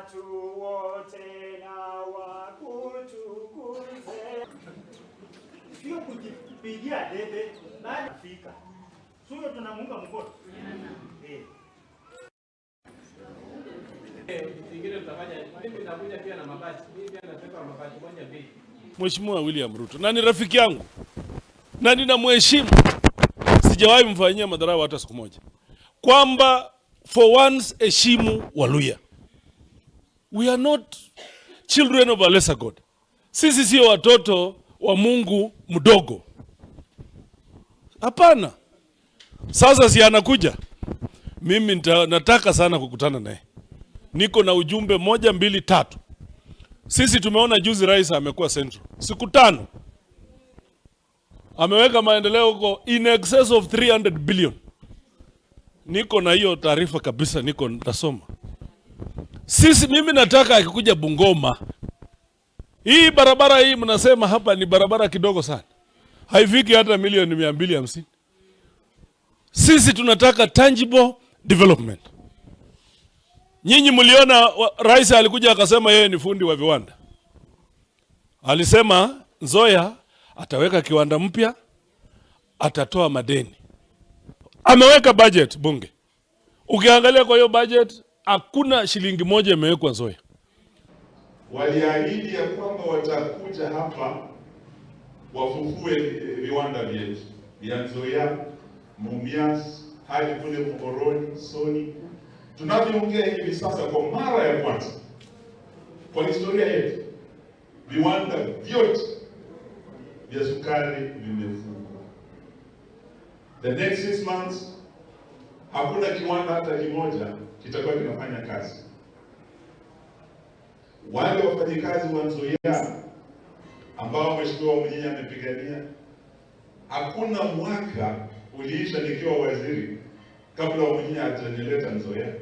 Watu wote na wakutukuze. Sio kujipigia debe, bali fika. Sio tunamuunga mkono. Eh. Ingine tutafanya, mimi nakuja pia na mabati. Mimi pia nataka mabati moja mbili. Mheshimiwa William Ruto na ni rafiki yangu na ninamheshimu, sijawahi mfanyia madharau hata siku moja, kwamba for once heshimu Waluhya. We are not children of a lesser God. Sisi sio watoto wa Mungu mdogo, hapana. Sasa si anakuja, mimi nataka sana kukutana naye, niko na ujumbe moja mbili tatu. Sisi tumeona juzi rais amekuwa Central siku 5, ameweka maendeleo huko in excess of 300 billion. Niko na hiyo taarifa kabisa, niko nasoma. Sisi mimi nataka akikuja Bungoma, hii barabara hii mnasema hapa ni barabara kidogo sana, haifiki hata milioni 250. Sisi tunataka tangible development. Nyinyi mliona rais alikuja akasema yeye ni fundi wa viwanda. Alisema Nzoia ataweka kiwanda mpya, atatoa madeni. Ameweka budget bunge. Ukiangalia kwa hiyo budget hakuna shilingi moja imewekwa Nzoia. Waliahidi ya kwamba watakuja hapa wafufue viwanda vyetu vya Nzoia, Mumias, hadi kule Muhoroni, Soni. Tunavyoongea hivi sasa, kwa mara ya kwanza kwa historia yetu, viwanda vyote vya sukari vimefungwa. The next 6 months hakuna kiwanda hata kimoja kitakuwa kinafanya kazi. Wale wafanyikazi wa Nzoia ambao Mheshimiwa Wamunyinyi amepigania, hakuna mwaka uliisha nikiwa waziri kabla Wamunyinyi hajanileta Nzoia.